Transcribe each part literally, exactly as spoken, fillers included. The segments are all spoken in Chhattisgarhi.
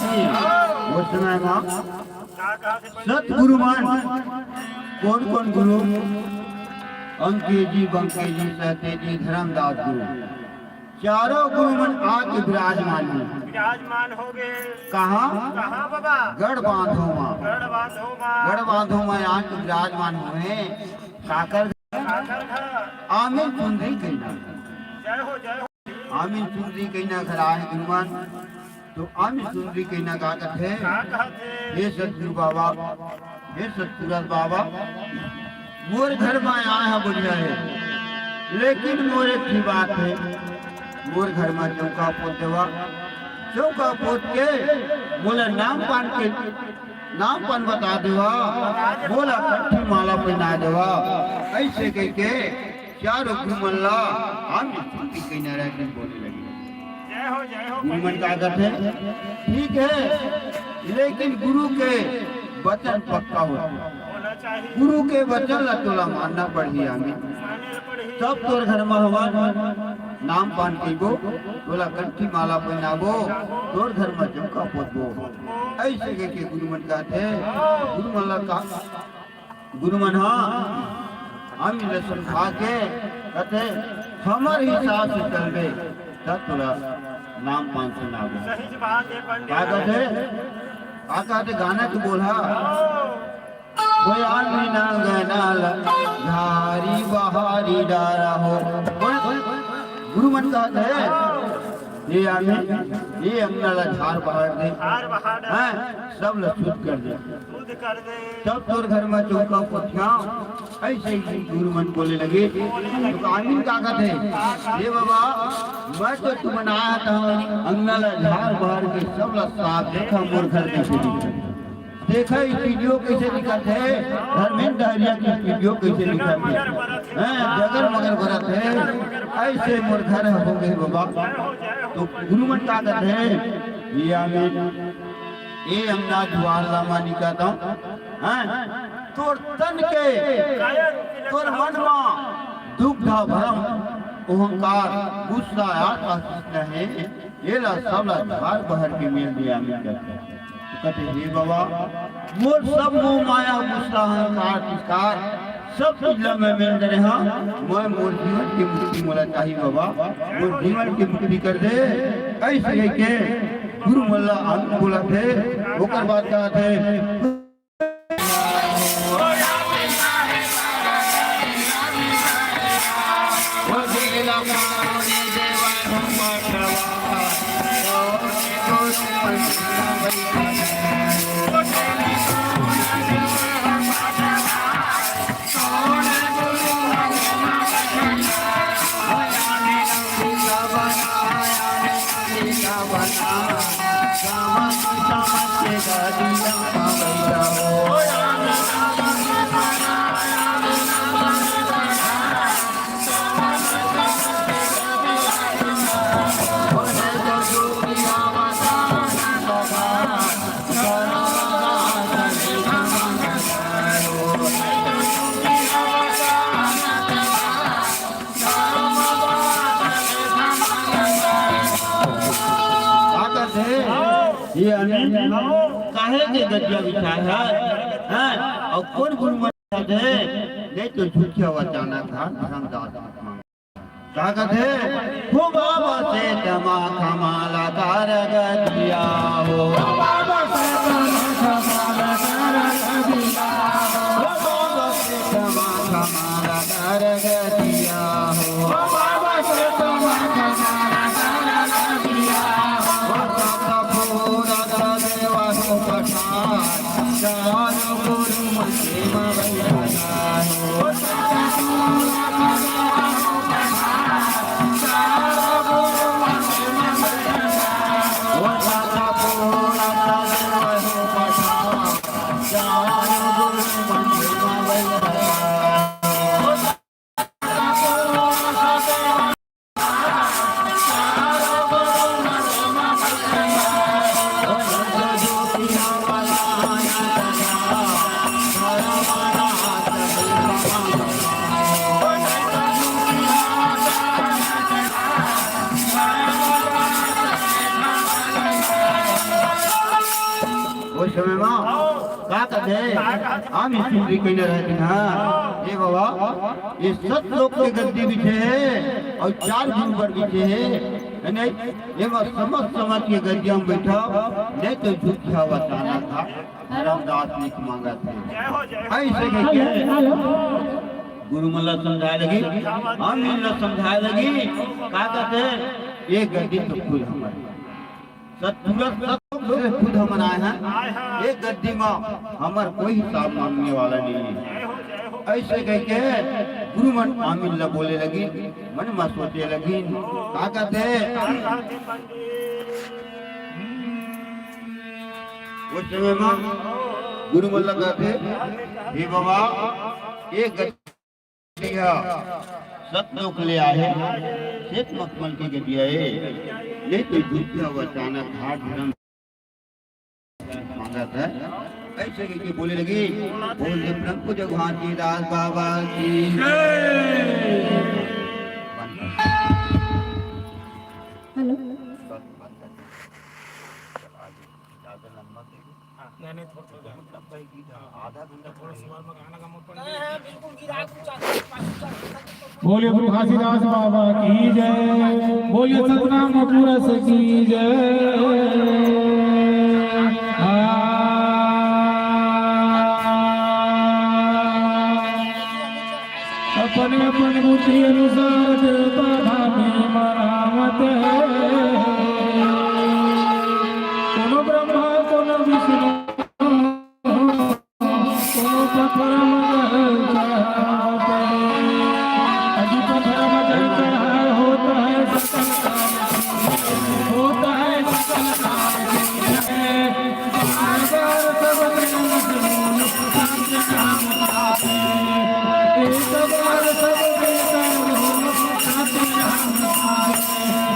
वो समय मा सतगुरु मन कोन कोन गुरु? अंके जी, बंके जी, सहते जी, धर्मदास गुरु, चारों गुरु मन आके विराजमान हे। विराजमान हो गए। कहाँ? कहाँ बाबा? गढ़ बांधो मा। गढ़ बांधो मा। गढ़ बांधो मा आके विराजमान हुए। काकर? काकर घर? आमिर चुंदरी कहिना। जय हो, जय हो। आमिर चुंदरी कहिना घर आए गुरु मन। तो आमिर चुंदरी कहिना का कथे? का कहत हे? हे सतगुरु बाबा, हे सतपुरस बाबा, मोर घर मा आए हा बढ़िया हे, लेकिन मोर एक ही बात हे, मोर घर मा चौका पोत देवा, चौका पोत के मोला नाम पान के, नाम पान बता देवा, मोला कंठी माला पहना देवा। ऐसे कह के चारों गुरु मन ला आमिर चुंदरी कहिना रह के बोले लगे। जय हो, जय हो। गुरु मन का कथे, ठीक हे, लेकिन गुरु के वचन पक्का हो। होना चाहिए। गुरु के वचन ला तोला मानना पड़ही आमिर। माने पड़ही। तब तोर घर मा हमन नाम पान कहिबो, तोला कंठी माला पहनाबो, तोर घर मा चौका पोतबो। ऐसे कह के गुरु मन कथे, गुरु मन ला का गुरु मन हा आमिर ल समझा के कथे, हमर हिसाब से चलबे, तब तोला नाम पान सुनाबे। सही बात हे पंडित। का कथे? का कथे? गाना तो बोल हा। ओ। कोई आदमी ना गना ल झारी बहारी डारा हो। गुरु मन कथे, ये आदमी, ये अंगना ला झार बहार दे। झार बहार दे। हैं? सब ला शुद्ध कर दे। शुद्ध कर दे। तब तोर घर मा चौका पोतिहां। ऐसे ही गुरु मन बोले लगे। तो आमिर का कथे, हे बाबा, मैं तो तुमन आया था, अंगना ला झार बहार के सब ला साफ। देखा मोर घर कैसे दिखथे, देखा studio कैसे दिखथे, धर्मेंद्र डहरिया के studio कैसे दिखथे, हैं, जगर मगर बरत हे। ऐसे मोर घर हो गे बाबा। तो गुरु मन का कथे, ये आमिर ए अंगना दुआर ला मानी कहत हंव, हैं? तोर तन के, तोर मन मा दुग्धा भरम, अहंकार, गुस्सा, आत्मा कितना हे, एला सबला झार बहार के मेल दे आमिर कहत हंव। कथे, हे बाबा, मोर सब मोह माया, गुस्सा, अहंकार, तिरस्कार, सब चीज ला मैं मेल डरे हंव। मैं मोर जीवन के मुक्ति मोला चाही बाबा, मोर जीवन के मुक्ति कर दे। ऐसे कहिके गुरु मन ला आमिर बोलथे। ओकर बाद कहथे, का कथे? ये आमिर काहे के गद्दिया बिछाय हे? हैं? अउ कोन गुरु मन कथे? नहीं तो झूठिया वचाना था, धर्मदास मत मांग। का कथे? हो बाबा से क्षमा खमाला तार गद्दिया हो। हो बाबा से क्षमा खमाला तार गद्दिया हो। हो बाबा से क्षमा खमाला तार गद्दिया हो। हो बाबा से क्षमा खमाला तार गद्दिया हो। हो सत पूरा देवा हो पठार, चार गुरु मन के मा बैठा हो। समय मा का कथे, हम स्त्री कइने रहते हैं। ये बाबा, ये सत लोक के गद्दी बिछे हे अउ चार गुरु बर बिछे हे, है नहीं? ये मा समस्त समाज के गद्दिया में बैठा, नहीं तो झूठा बताना था। धर्मदास निक मांगत हे। ऐसे कहिके गुरु मन ला समझाए लगिन, हम मन ला समझाए लगिन, का कथे, ये गद्दी तो खुद हमर सतपुरुष सतपुरुष से खुद हमन आए हैं। एक गद्दी मा हमर कोई हिसाब मांगने वाला नहीं है। ऐसे कहिके गुरु मन आमिन ला बोले लगिन, मन मा सोचे लगिन, का कथे? उस समय मा गुरु मन ला कथे, हे बाबा, एक गद्दी ह सत लोक ले आहे, श्वेत मखमल के गद्दी हे, नहीं तो झूठा बताना था, धर्म मांगत हे। ऐसे कहिके बोले लगिन, बोल दे ब्रह्म को जगवान जी दास बाबा की। हेलो। बोलिए गुरु घासीदास बाबा की जय, बोलिए सतनाम पुरुष की जय। हाँ। अपन अपन बुद्धि अनुसार देवता धामे मनावत हे। कोनो ब्रह्मा, कोनो विष्णु, कोनो पत्थर म जल चढ़ावत हे। अजी पत्थर म जल चढ़ाए होत हे सकल काम, होत हे सकल काम।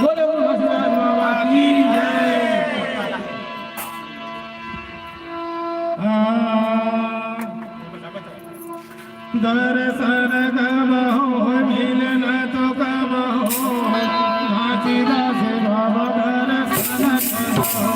बोलो भगवान बाबा की जय। हाँ। दर्शन कब हो, मिलना तो कब हो, घासीदास बाबा दर्शन कब हो।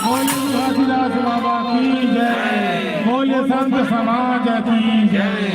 बोले घासीदास बाबा की जय, बोले संत समाज की जय।